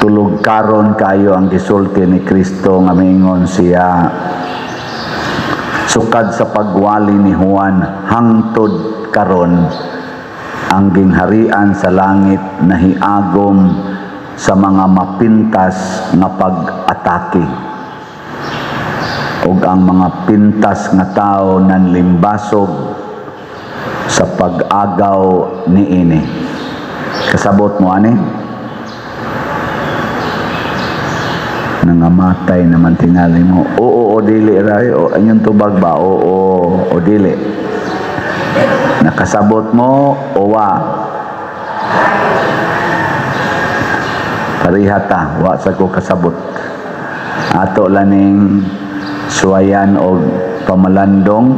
Tulugkaron kayo ang gisulti ni Kristo nga miingon siya, sukad sa pagwali ni Juan hangtod karon, ang gingharian sa langit nahiagom sa mga mapintas nga pag-atake ug ang mga pintas nga tao nanlimbasog sa pag-agaw niini. Kasabot mo ani? Nangamatay naman tingali mo. Oo o dili ray o anyong tubag ba? Oo o dili. Nakasabot mo o wa? Pareha ta, wa sa ko kasabot. Ato laning suwayan og pamalandong.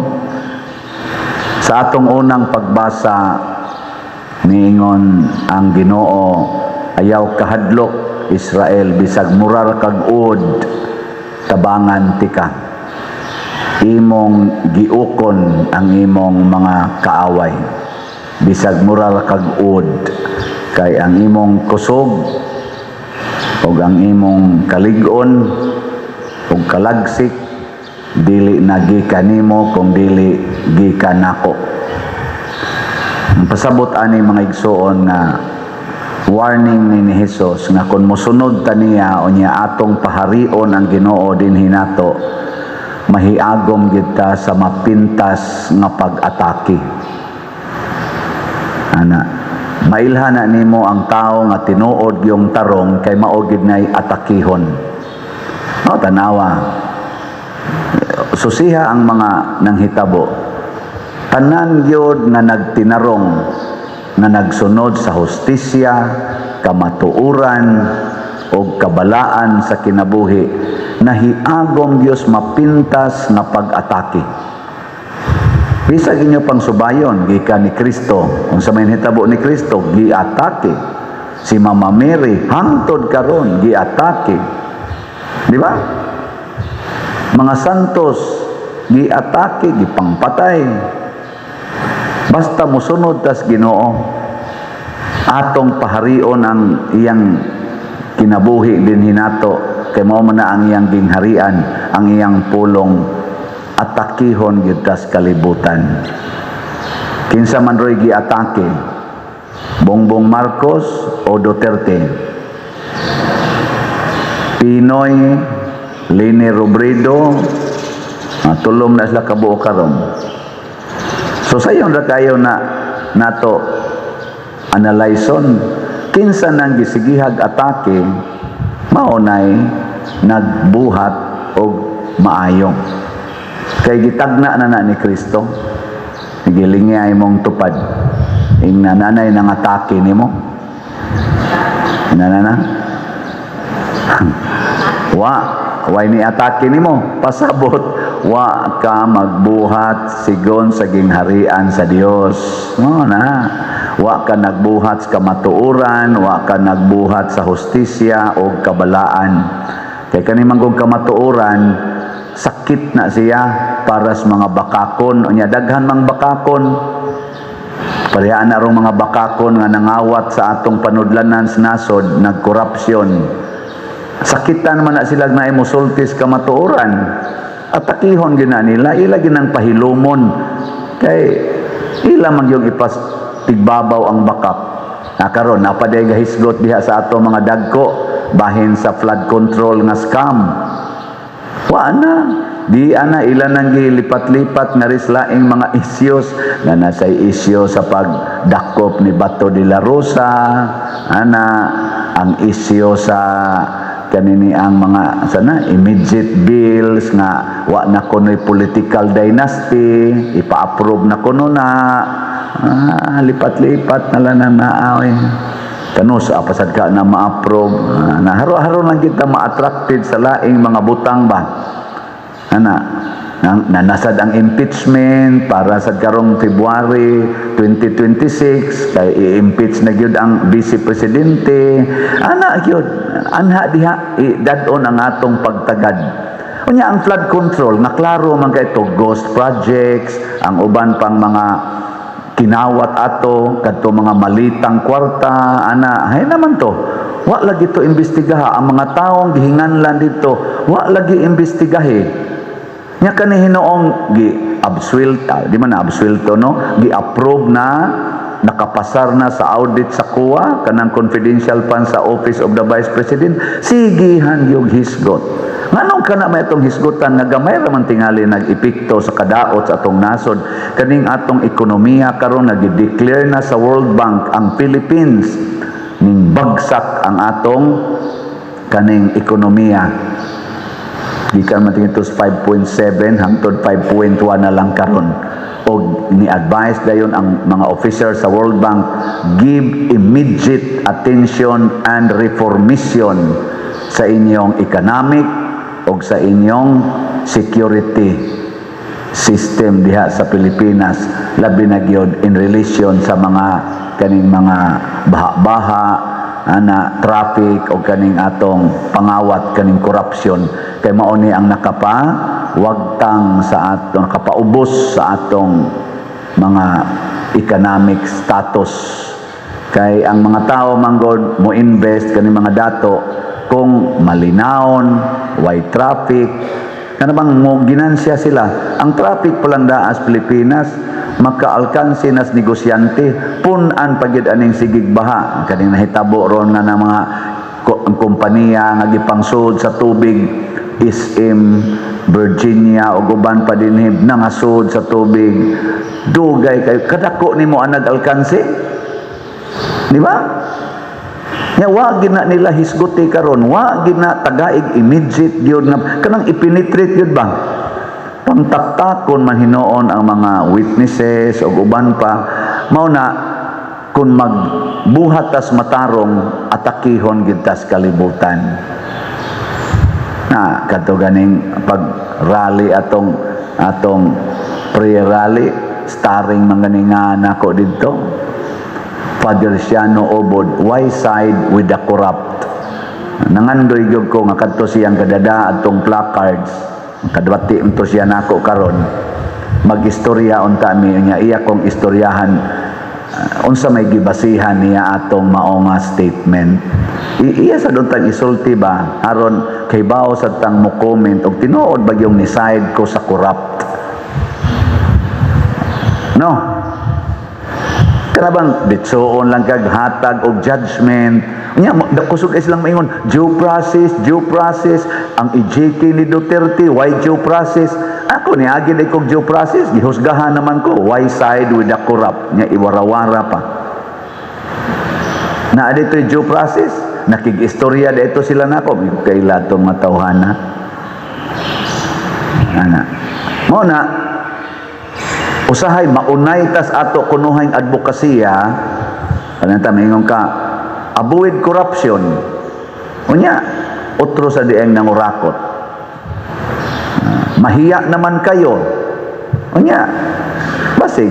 Sa atong unang pagbasa, niingon ang Ginoo, "Ayaw kahadlok, Israel, bisag murar kag uod, tabangan tika. Imong giukon ang imong mga kaaway." Bisag murar kag uod, kay ang imong kusog ug ang imong kalig-on ug kalagsik dili na gikan nimo kung dili gikan nako. Ang pasabot ani, mga igsoon, nga warning ni Jesus nga kung mosunod ta niya o niya atong paharion ang Ginoo dinhi nato, mahiagom gyud ta sa mapintas nga pag-atake. Ana, mailhan na nimo ang tao nga tinuod yung tarong kay mao gyud nay atakihon. No, tanawa. Susiha ang mga nanghitabo. Tanan gyud nga nagtinarong, nga nagsunod sa hustisya, kamatuoran o kabalaan sa kinabuhi, nahiagom Dios mapintas nga pag-atake. Bisag inyo pang subayon gikan ni Kristo, unsa may nahitabo ni Kristo, giatake. Si Mama Mary hangtod karon giatake. Di ba? Mga santos giatake, gipangpatay. Basta mosunod tas Ginoo, atong paharion ang iyang kinabuhi dinhi nato kay mao man na ang iyang gingharian, ang iyang pulong, atakihon gyud tas kalibutan. Kinsa man roy giatake? Bongbong Marcos o Duterte? PNoy, Leni Robredo, tulom na sila kabuo karon. So sayon ra kayo na nato analyson kinsa nang gisigihag atake, mao nay nagbuhat og maayo. Kay gitagna na na ni Kristo. Gilingya imong tupad. Ingna nanay nang atake nimo. Ingna na na. Wa, way ni atake nimo. Pasabot, wa ka magbuhat sigon sa gingharian sa Dios. No na. Wa ka nagbuhat sa kamatuoran, wa ka nagbuhat sa hustisya o kabalaan. Kay kani man kung kamatuoran, sakit na siya para sa mga bakakon. Unya daghan mang bakakon. Parehaan na rong mga bakakon nga nangawat sa atong panudlanan sa nasod, nagkorupsyon. Sakitan man na sila na musultis kamatuoran. Atakihon gyud na nila, ila ginang pahilumon. Kay ila man yung ipas tigbabaw ang bakak. Nakaron napaday gahisgot diha sa ato mga dagko bahin sa flood control nga scam. Wa na. Di ana ila nang gilipat-lipat nga ris laing mga issues na nasay issue sa pagdakop ni Bato de la Rosa, ana ang issue sa kanini ang mga sana immediate bills nga wa na kuno'y political dynasty, ipa-approve na kuno na. Lipat-lipat na lang na naaoy kanus apasad ka na ma-approve. Na haro-haro lang kita ma-attracted sa laing mga butang ba. Ana nanasad ang impeachment para sa karong February 2026 kay i-impeach na gyud ang vice presidente. Ana gyud anha diha dad-on ang atong pagtagad. Unya ang flood control nga klaro man kay to ghost projects, ang uban pang mga kinawat ato kadto mga malitang kwarta ana hay naman to. Wa lagi to imbestigaha ang mga taong gihinganlan dito. Wa lagi imbestigahi. Nya kani hinuong gi absuelto, di man na absuelto, no, gi-approve na, nakapasar na sa audit sa COA kanang confidential fund sa Office of the Vice President, sigihan yung hisgot. Nganong kana may atong hisgutan nga gamay ra man tingali nag-epekto sa kadaot sa atong nasod? Kaning atong ekonomiya karon, nag-declare na sa World Bank ang Philippines, ning bagsak ang atong kaning ekonomiya gikan man tingito 5.7 hangtod 5.1 na lang karon. Og ni-advise dayon ang mga officer sa World Bank, give immediate attention and reformation sa inyong economic og sa inyong security system diha sa Pilipinas, labi na gyud in relation sa mga kaning mga baha-baha ana, traffic, o kaning atong pangawat, kaning corruption, kay mao ni ang nakapa wagtang sa atong, nakapaubos sa atong mga economic status. Kay ang mga tao manggod mo invest kaning mga dato kung malinawon, way traffic, kana bang mo ginansya sila. Ang traffic pa lang daa sa Pilipinas, makaalkanse nas negosyante. Pun-an pa gyud aning sigig baha, kaning nahitabo ron nga ng mga ang kompanya nga gipangsud sa tubig, SM Virginia ug uban pa dinhi, nangasud sa tubig. Dugay kayo, kadako nimo ang nag-alkanse, di ba? Nya wa gid na nila hisguti karon, wa gid na tagaig immediate gyud nga kanang ipenetrate gyud ba, pangtaktakon man hinuon ang mga witnesses ug uban pa. Mao na kung magbuhat tas matarong, atakihon gid tas kalibutan. Na kadto ganing pag rally, atong atong prayer rally, starring man gani nga nako didto, Father Siano Obod, "Why side with the corrupt?" Nangandoy gyud ko nga kadto siyang kadada atong placards, kadwati unto siya nako karon, magistorya unta mi niya, iya kong istoryahan unsa may gibasihan niya atong mao nga statement. Iya sa doon tang isulti ba, aron kay bao sa tang mo comment og tinuod ba yung ni side ko sa corrupt, no? Kana bang bitsoon lang kag hatag og judgment. Unya mo kusog kay silang maingon, "Due process, due process." Ang EJK ni Duterte, why due process? Ako ni agi day kog due process, gihusgahan naman ko. Why side with the corrupt? Nya iwarawara pa na dito due process. Nakig-istorya dito sila nako, kaila tong mga tawhana ana. Mao na usahay maunay tas ato kunuhay advokasya. Kanang ta maingon ka, "Avoid corruption," unya otro sa dieng nangurakot. Ah, mahiya naman kayo. Unya basig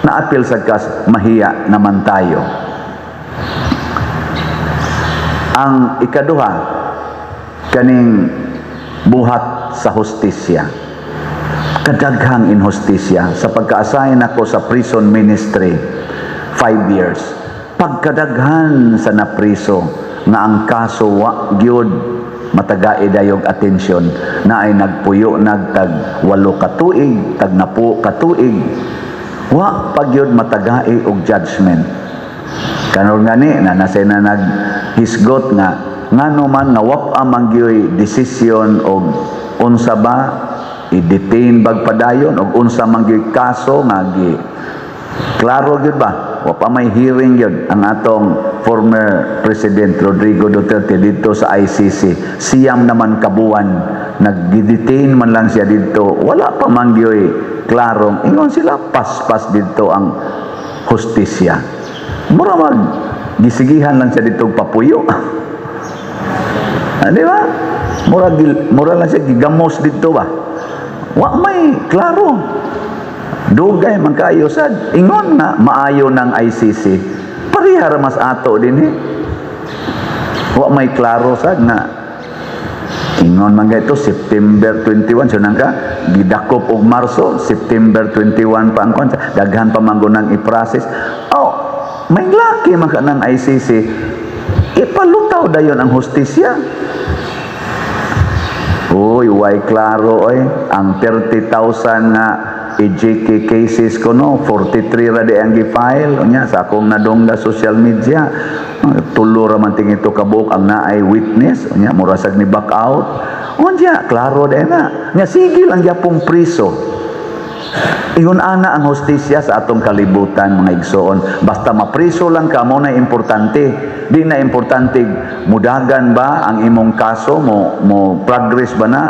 naapil sa kas mahiya naman tayo. Ang ikaduha, kaning buhat sa hustisya. Kadaghang inhustisya. Sa pagka-assign ako sa prison ministry, 5 years, pagkadaghan sa napriso nga ang kaso wa gyud matagai dayog atensyon, na ay nagpuyo nagtag 8 ka tuig, tag 10 ka tuig, wa pa gyud matagai og judgment. Karon gani na nasa na naghisgot nga ngano man nga wa pa man gyoy desisyon og unsa ba, i-detain bag padayon og unsa man gyoy kaso nga gi klaro gyud ba. Wa pa may hearing gyud ang atong former President Rodrigo Duterte dito sa ICC. 9 naman kabuan nag-detain man lang siya dito, wala pa man gyoy klarong ingon sila, paspas dito ang hustisya. Mura mag gisigihan lang siya dito papuyo. Ah, di ba? Mura lang siya gigamos dito ba. Wa may klaro. Dugay man kayo sad. Ingon nga maayo ng ICC. Pareha ra mas ato din eh. Wa may klaro sad nga ingon man ito September 21, so nang ka gidakop og Marso, September 21 pa ang kwan, daghan pa man nang i-process. Oh, may laki man ka ng ICC. Ipalutaw dayon ang hustisya. Uy, way klaro oy. Ang 30,000 nga EJK cases ko, no, 43 ra di ang gi-file. Unya sa akong nadungga social media, tulo ra man ting ito kabuok ang naay witness. Unya mura sad ni back out. Unya klaro di na. Nya sige lang gyapong priso. Ingon ana ang hustisya sa atong kalibutan, mga igsoon. Basta mapriso lang ka mo na importante. Di na importante mudagan ba ang imong kaso, mo progress ba na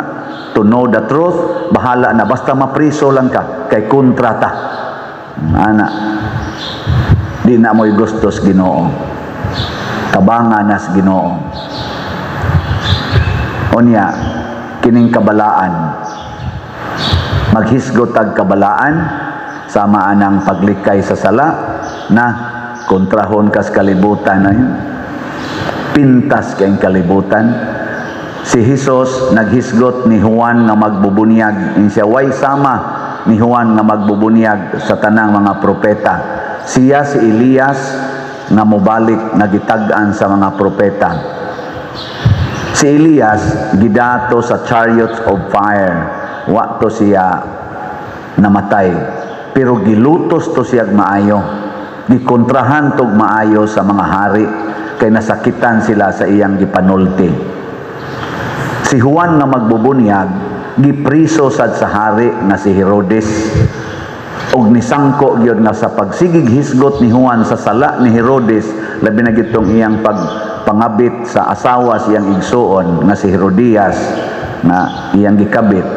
to know the truth, bahala na, basta mapriso lang ka kay kontrata. Ana. Di na mo'y gustos Ginoo. Tabanga nas Ginoo. Unya kining kabalaan, maghisgot tag kabalaan sama anang paglikay sa sala na kontrahon kas kalibutan na yun. Pintas kayong kalibutan. Si Jesus naghisgot ni Juan nga magbubunyag. In siya way sama ni Juan nga magbubunyag sa tanang mga propeta. Siya si Elias nga mobalik nga gitag-an sa mga propeta. Si Elias gidato sa chariots of fire. Wa to siya namatay. Pero gilutos to siya maayo. Gikontrahan tog maayo sa mga hari kay nasakitan sila sa iyang gipanulti. Si Juan nga magbubunyag gipriso sad sa hari nga si Herodes. Og nisangko gyud nga sa pagsigig hisgot ni Juan sa sala ni Herodes, labi na gitong iyang pagpangabit sa asawa siyang igsuon nga si Herodias nga iyang gikabit,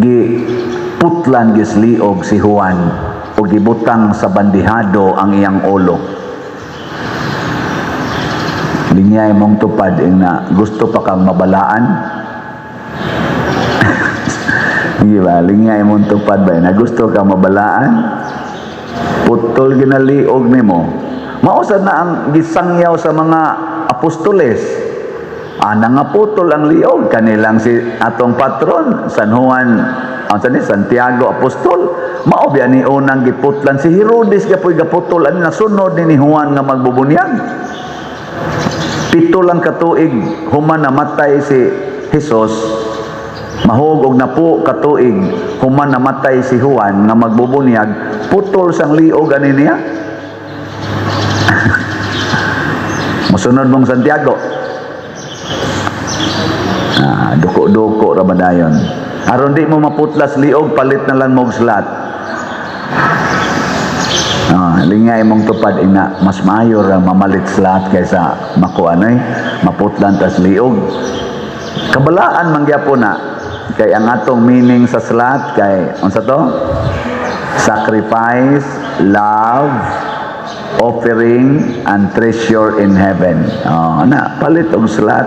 giputlan gisliog si Juan o gibutang sa bandihado ang iyang ulo. Linyay mong tupad ing na gusto pa kang mabalaan. Di ba? Linyay mong tupad ba na gusto kang mabalaan? Putol ginaliog nimo. Mausad na ang gisangyaw sa mga apostoles. Ana nga putol ang liog kanilang si atong patron San Juan, ang ni Santiago Apostol, mao biya ni unang giputlan. Si Herodes gapoy gaputol ani, nasunod ni Juan nga magbubunyag. 7 lang katuig human namatay si Jesus, mahog og 10 katuig human namatay si Juan nga magbubunyag, putol sang liog ani niya. Mosunod mong Santiago. Ah, duko-duko ra ba dayon. Aron di mo maputlas liog, palit na lang mog slat. Ah, lingay mong tupad ina, mas maayo ra mamalit slat kaysa makuanay, maputlan tas liog. Kabalaan man gyapon na kay ang atong meaning sa slat kay unsa to? Sacrifice, love, offering and treasure in heaven. Oh, na palit og slat.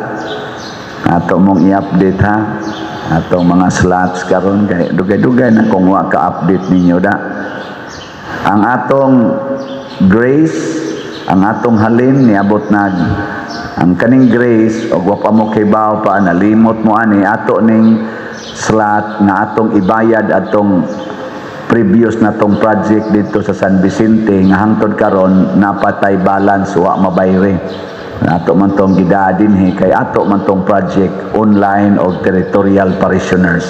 Ato mong i-update ha. Atong mga slots karon kay dugay-dugay na kung wa ka-update ninyo da. Ang atong grace, ang atong halin niabot nag ang kaning grace og wa pa mo kibaw pa, nalimot mo ani ato ning slot nga atong ibayad atong previous na tong project dito sa San Vicente nga hangtod karon napatay balance, wa mabayre. Ato man tong gidaa dinhi kay ato man tong project online og territorial parishioners.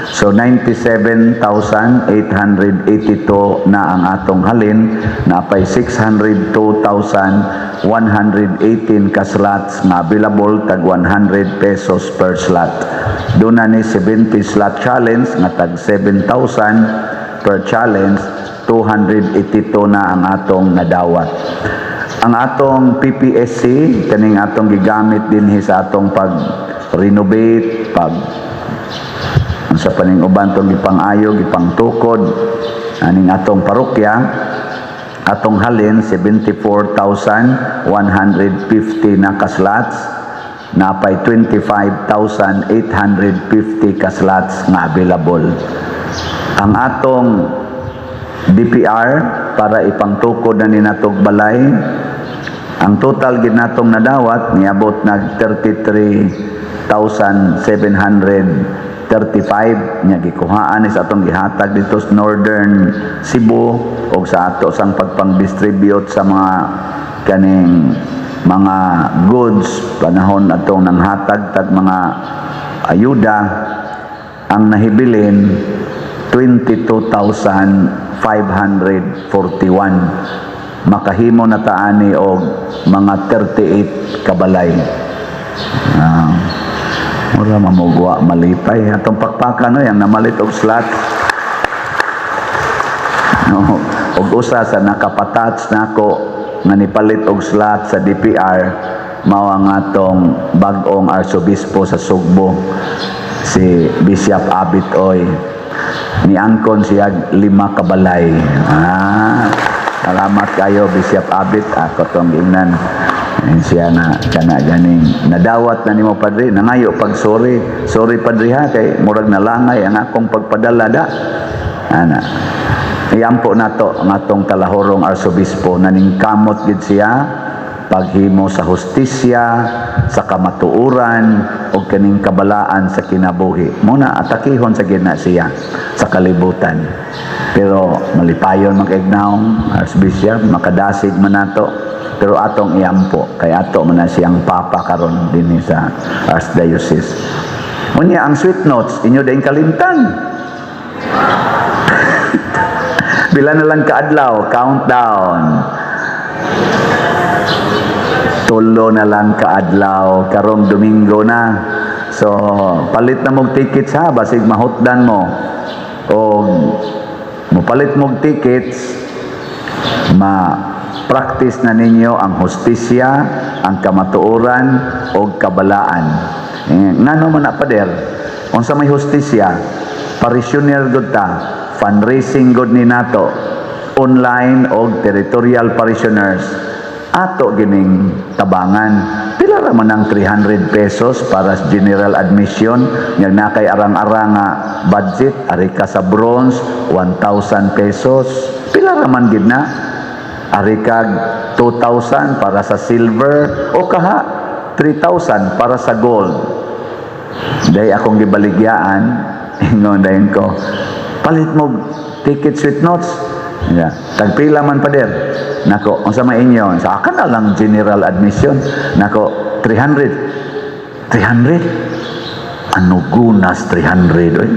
So 97,882 na ang atong halin, napay 602,118 ka slots nga available, tag 100 pesos per slot. Doon na ni 70 slot challenge nga tag 7,000 per challenge, 282 na ang atong nadawat. Ang atong PPSC, kaning atong gigamit dinhi sa atong pag-renovate, pag sa paning uban tong gipang-ayo, gipangtukod aning atong parokya, atong halin 74,150 na ka-slots, napay 25,850 ka slots nga available. Ang atong DPR para ipangtukod na ni natog balay, ang total gid natong nadawat niabot nag 33,735 nya gikuhaan ni sa atong gihatag dito sa Northern Cebu o sa ato sang pagpang-distribute sa mga kaning mga goods panahon atong nanghatag tag mga ayuda, ang nahibilin 22,541. Makahimo na ta ani og mga 38 kabalay. Ah, mura mamugwa malipay. Atong pakpakan, no, yang namalit og slot, no? Og usa sa nakapatats nako nga nipalit og slot sa DPR mao ang atong bag-ong arsobispo sa Sugbo, si Bishop Abit Oy. Niangkon siya lima kabalay. Ah, salamat kayo, Bishop Abit. Ako tong ingnan. Ayun siya na kana ganing nadawat na nimo, Padre. Nangayo pag sorry, "Sorry, Padre, ha, kay murag nalangay ang akong pagpadala da." Ana, iampo nato ang atong talahorong arsobispo. Naningkamot gid siya paghimo sa hustisya, sa kamatuoran ug kaning kabalaan sa kinabuhi. Muna atakihon sa gid na siya sa kalibutan, pero malipayon man kay naong archbishop, makadasig man nato, pero atong iampo kay ato man na siyang papa karon dinhi sa archdiocese. Unya ang sweet notes inyo din kalimtan. Pila na lang kaadlaw? Countdown. 3 na lang kaadlaw, karong Domingo na. So, palit na mong tickets ha, basig mahutdan mo. O mopalit mong tickets, ma practice na ninyo ang hustisya, ang kamatuoran o kabalaan. Eh, ngano man na, Pader? Unsa may hustisya? Parishioner gud ta, fundraising gud ni nato, online og territorial parishioners, ato gining tabangan. Pila ra man ang 300 pesos para sa general admission? Nga na kay arang-arang nga budget, ari ka sa bronze, 1,000 pesos. Pila ra man gid na? Ari kag 2,000 para sa silver o kaha 3,000 para sa gold. Dahil akong gibaligyaan, ingon dayon ko, "Palit mo ticket sweet notes." Yeah. "Tagpila man, Pader?" "Nako, unsa may inyo?" "Sa akin na lang general admission." "Nako, 300." "300? Ano gunas 300, oy?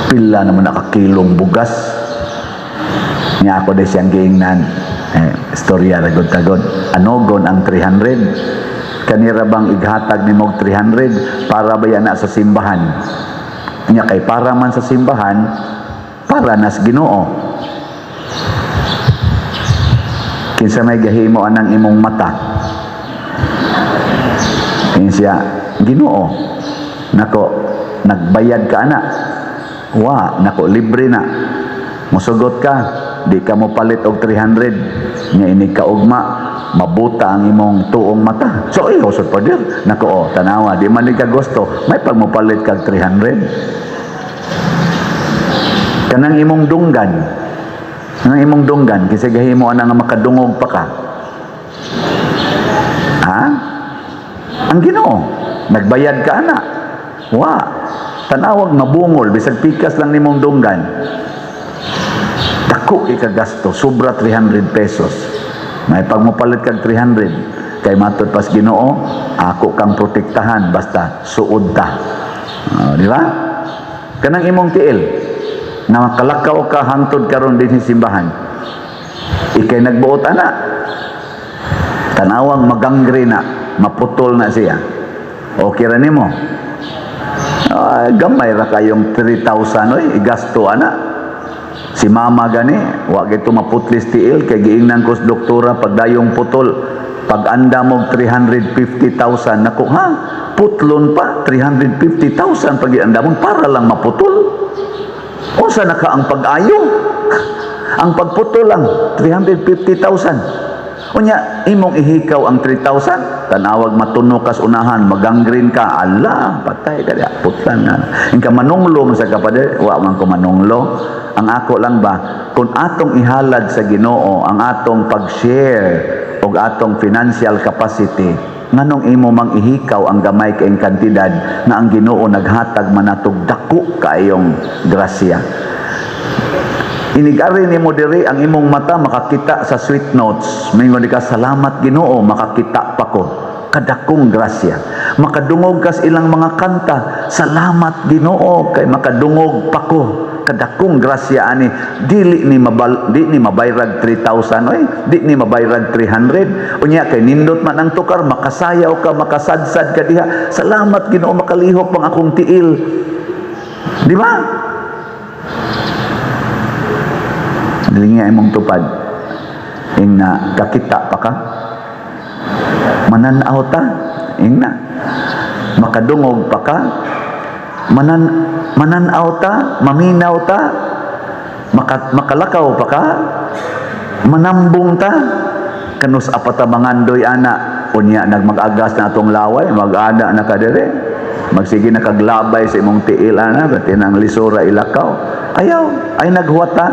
Pila naman nakakilong bugas." Nya ako di siyang giingnan. Eh, istorya ra gud tagod. "Anogon ang 300? Kanira bang ighatag nimo og 300 para ba na sa simbahan?" Nya kay para man sa simbahan, para nas Ginoo. Kinsa may gahimo anang imong mata?" Ingon siya, "Ginoo." "Nako, nagbayad ka ana?" "Wa." "Nako, libre na. Musugot ka, di ka mo palit og 300 nga inig kaugma mabuta ang imong tuong mata." "So iho sa Pader." "Nako, oh, tanawa, di man ni ka gusto, may pag mopalit kag 300. Kanang imong dunggan, ang imong dunggan, kinsa gahimo ana nga makadungog pa ka?" "Ha? Ang Ginoo." "Nagbayad ka ana?" "Wa." "Tanawag mabungol, bisag pikas lang nimong dunggan. Dako ikagasto, sobra 300 pesos. May pag mopalit kag 300 kay matud pas Ginoo, ako kang protektahan basta suod ta." Oh, di ba? Kanang imong tiil na makalakaw ka hangtod karon din sa simbahan. Ikay nagbuot ana? Tanawang magangre na, maputol na siya. Okay ra nimo? Ay, gamay ra kayong 3,000 oy, igasto ana. Si mama gani, wa gito maputlis tiil kay giingnan ko sa doktora pagdayong putol. Pag anda mo 350,000. Nako, ha? Putlon pa 350,000 pag ianda mo para lang maputol. Unsa na ka ang pag-ayo? Ang pagputol lang 350,000. Unya imong ihikaw ang 3,000, tanawag matuno kas unahan, maganggreen ka, ala, patay ka diya, putlan na. Inka manunglo man sa kapatid, wa man ko manunglo. Ang ako lang ba, kung atong ihalad sa Ginoo ang atong pag-share og atong financial capacity, nganong imo mang ihikaw ang gamay kaayong kantidad nga ang Ginoo naghatag man natog dako kaayong grasya? Inig-ari nimo diri, ang imong mata makakita sa Sweet Notes. Mingon di ka, "Salamat, Ginoo, makakita pa ko. Kadakong grasya." Makadungog kas ilang mga kanta. "Salamat, Ginoo, kay makadungog pa ko. Kadakong grasya ani." Dili ni mabal, di ni mabayrag 3,000 oy, di ni mabayrag 300. Unya kay nindot man ang tukar, makasayaw ka, makasadsad ka diha. "Salamat, Ginoo, makalihok pang akong tiil." Di ba? Dili nga imong tupad. Ingna, kakita pa ka. Mananaw ta. Ingna. Makadungog pa ka. Mananaw ta, maminaw ta, makalakaw pa ka, manambong ta, kanus-a pa ta mangandoy ana, unya nagmag-agas na atong laway, mag-ana na ka dire, magsige na kaglabay sa imong tiil ana, pati nang lisura ilakaw. Ayaw, ay naghuwat ta.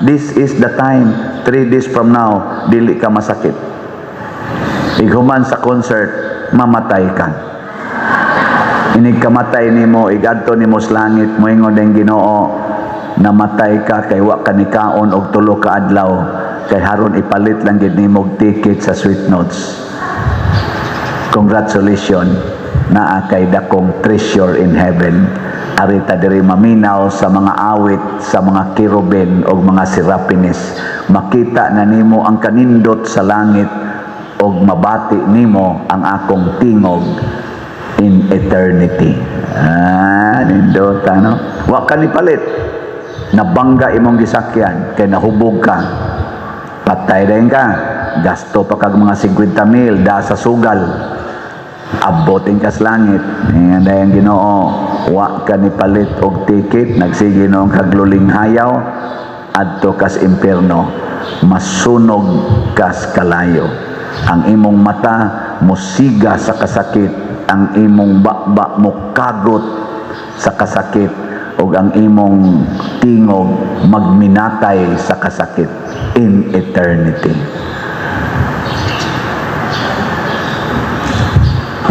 This is the time, 3 days from now, dili ka masakit. Ighuman sa concert, mamatay ka. Inig kamatay nimo, igadto nimo sa langit, moingon ang Ginoo, "Namatay ka kay wa ka nikaon og 3 ka adlaw, kay haron ipalit lang gid nimo og ticket sa Sweet Notes. Congratulations, naa kay dakong treasure in heaven." Ari ta diri maminaw sa mga awit sa mga kerubin og mga serapines. Makita na nimo ang kanindot sa langit og mabati nimo ang akong tingog in eternity. Ah, nindot ano? Wa ka ni palit. Nabangga imong gisakyan kay nahubog ka. Patay din ka. Gasto pa kag mga 50 mil da sa sugal. Abotin kas langit. Ingon dayon Ginoo, "Wa ka ni palit og ticket, nagsige noong kagluling hayaw, adto kas impierno, masunog kas kalayo. Ang imong mata musiga sa kasakit, ang imong baba mokagot sa kasakit, ug ang imong tingog magminatay sa kasakit in eternity."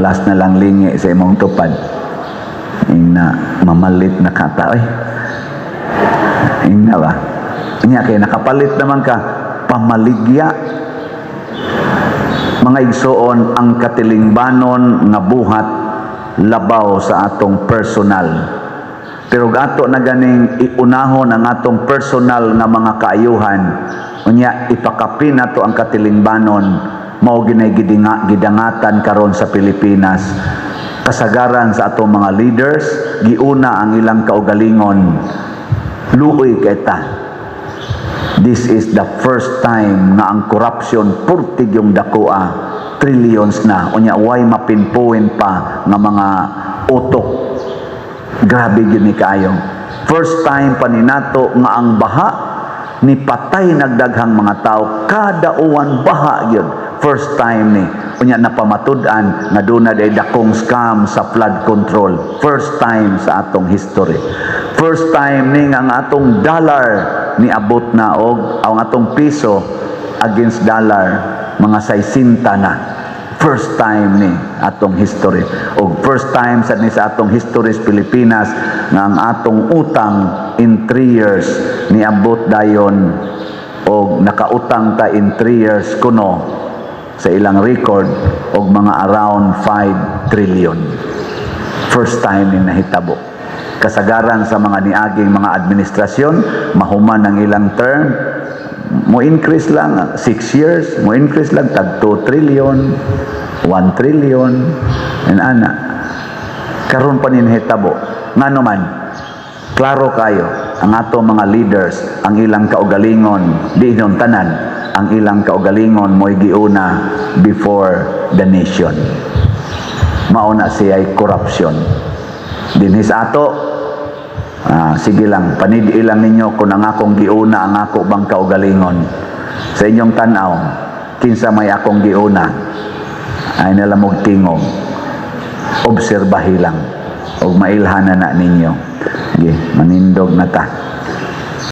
Last na lang, lingi sa imong tupad. Ingna, mamalit na kata. Oy. Ingna ba? Inya kay nakapalit naman ka, pamaligya. Mga igsoon, ang katilingbanon nga buhat labaw sa atong personal. Pero ato na ganing iunahon ang atong personal nga mga kaayuhan, unya ipakapin nato ang katilingbanon, mao ginay gidangatan karon sa Pilipinas. Kasagaran sa atong mga leaders, giuna ang ilang kaugalingon. Luoy kay ta. This is the first time nga ang corruption purtig yung dakoa, trillions na, unya way mapinpoint pa nga mga utok. Grabe gyud ni kaayo. First time pa ni nato nga ang baha ni patay nagdaghang mga tao, kada uwan baha gyud. First time ni. Unya napamatud-an nga duna day dakong scam sa flood control. First time sa atong history. First time ni nga ang atong dollar ni abot na og ang atong piso against dollar mga 60 na. First time ni atong history. Og first time sad ni sa atong history sa Pilipinas nga ang atong utang in 3 years niabot dayon og nakautang ta in 3 years kuno sa ilang record og mga around 5 trillion. First time ni nahitabo. Kasagaran sa mga niaging mga administrasyon, mahuman ang ilang term, mo increase lang 6 years, mo increase lang tag 2 trillion, 1 trillion, and ana. Karon pa ni nahitabo. Ngano man, klaro kayo, ang ato mga leaders, ang ilang kaugalingon, di inon tanan, ang ilang kaugalingon mo'y giuna before the nation. Mauna siya'y corruption. Dinhi sa ato, sige lang, panidi lang ninyo kung ang akong giuna ang ako bang kaugalingon. Sa inyong tanaw, kinsa may akong giuna, ay nalamog tingog. Obserbahi lang. Og mailhanan na ninyo. Sige, manindog na ta.